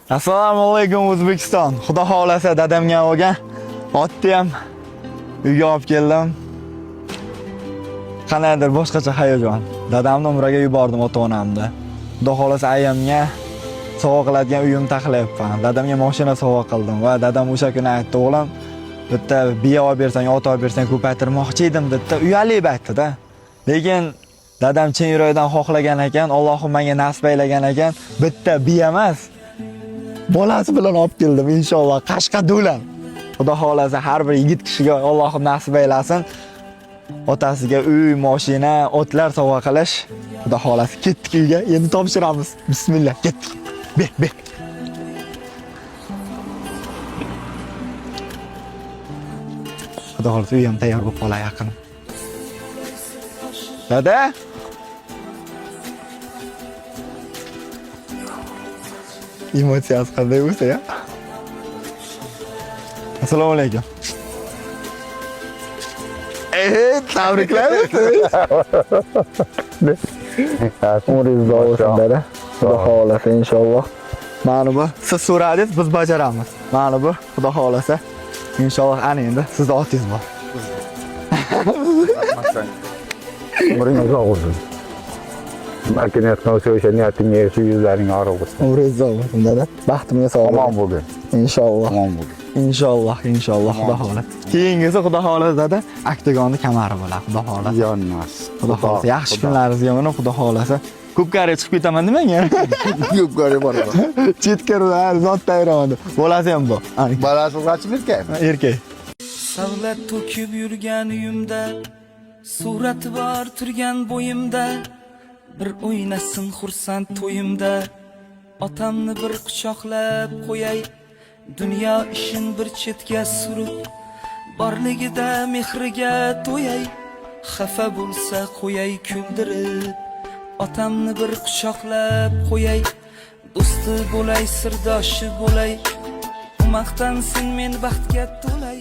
Assalomu alaykum, O'zbekiston. Xudo xohlasa, dadamga olgan otni ham uyga olib keldim. Qandaydir boshqacha hayajon. Dadamni umraga yubordim, ota-onamni. Xudo xohlasa, ayamga sovg'a qiladigan uyim taxlayapman. Dadamga mashina sovg'a qildim va dadam o'sha kuni aytdi: "O'g'lim, bitta biya olib bersang, ot olib bersang ko'paytirmoqchi edim", dedi. Uyalib aytdi-da. Lekin dadam chin yurakdan xohlagan ekan, Allohim menga nasib aylagan ekan, bitta biya emas, bolasi bilan olib keldim inshaalloh, qashqa do'lan. Xudo xohlasa, har bir yigit kishiga Allohim nasib aylasin. Otasiga uy, mashina, otlar sovg'a qilish. Xudo xohlasa, ketdik uyga, endi topshiramiz. Bismillah, ketdik. Be, be. Xudo xohlasa, uy ham tayyor bo'lib qoladi yaqin. Dada? Emotsiyasi qanday bo'lsa ya? Assalomu alaykum. Tabriklaymiz. Umringiz uzoq bo'lsin, dada. Xudo xohlasa, inshaalloh. Mana bu siz so'radingiz, biz bajaramiz. Mana bu, xudo xohlasa, inshaalloh, ana endi sizni otingiz bor. Umring uzoq bo'lsin. Balki niyat qilsa, o'sha niyatingga erishib, yuzlaring yorug' bo'lsin. Umringiz uzoq bo'lsin, dada. Baxtimga sog' Omon bo'ling. bo'lgin. Inshaalloh. Omon bo'lgin. Inshaalloh, inshaalloh, xudo xohlasa. Keyingisi, xudo xohlasa, dada, oktagonni kamari bo'ladi, xudo xohlasa. Yonmas. Xudo xohlasa, yaxshi kunlaringizga mana, xudo xohlasa. Ko'pkariga chiqib ketaman demang yana. Ko'pkari boraman. Chetga zotda ayiraman deb. Bolasi ham bor. Ana, Bolasi qachon erkak? Erkak. Savlat to'kib yurgan uyimda, surati bor turgan bo'yimda, bir o'ynasin xursand to'yimda, otamni bir quchoqlab qo'yay, dunyo ishin bir chetga surib, borligida mehriga to'yay, xafa bo'lsa qo'yay kuldirib, otamni bir quchoqlab qo'yay, do'sti bo'lay, sirdoshi bo'lay, u maqtansin men baxtga to'lay.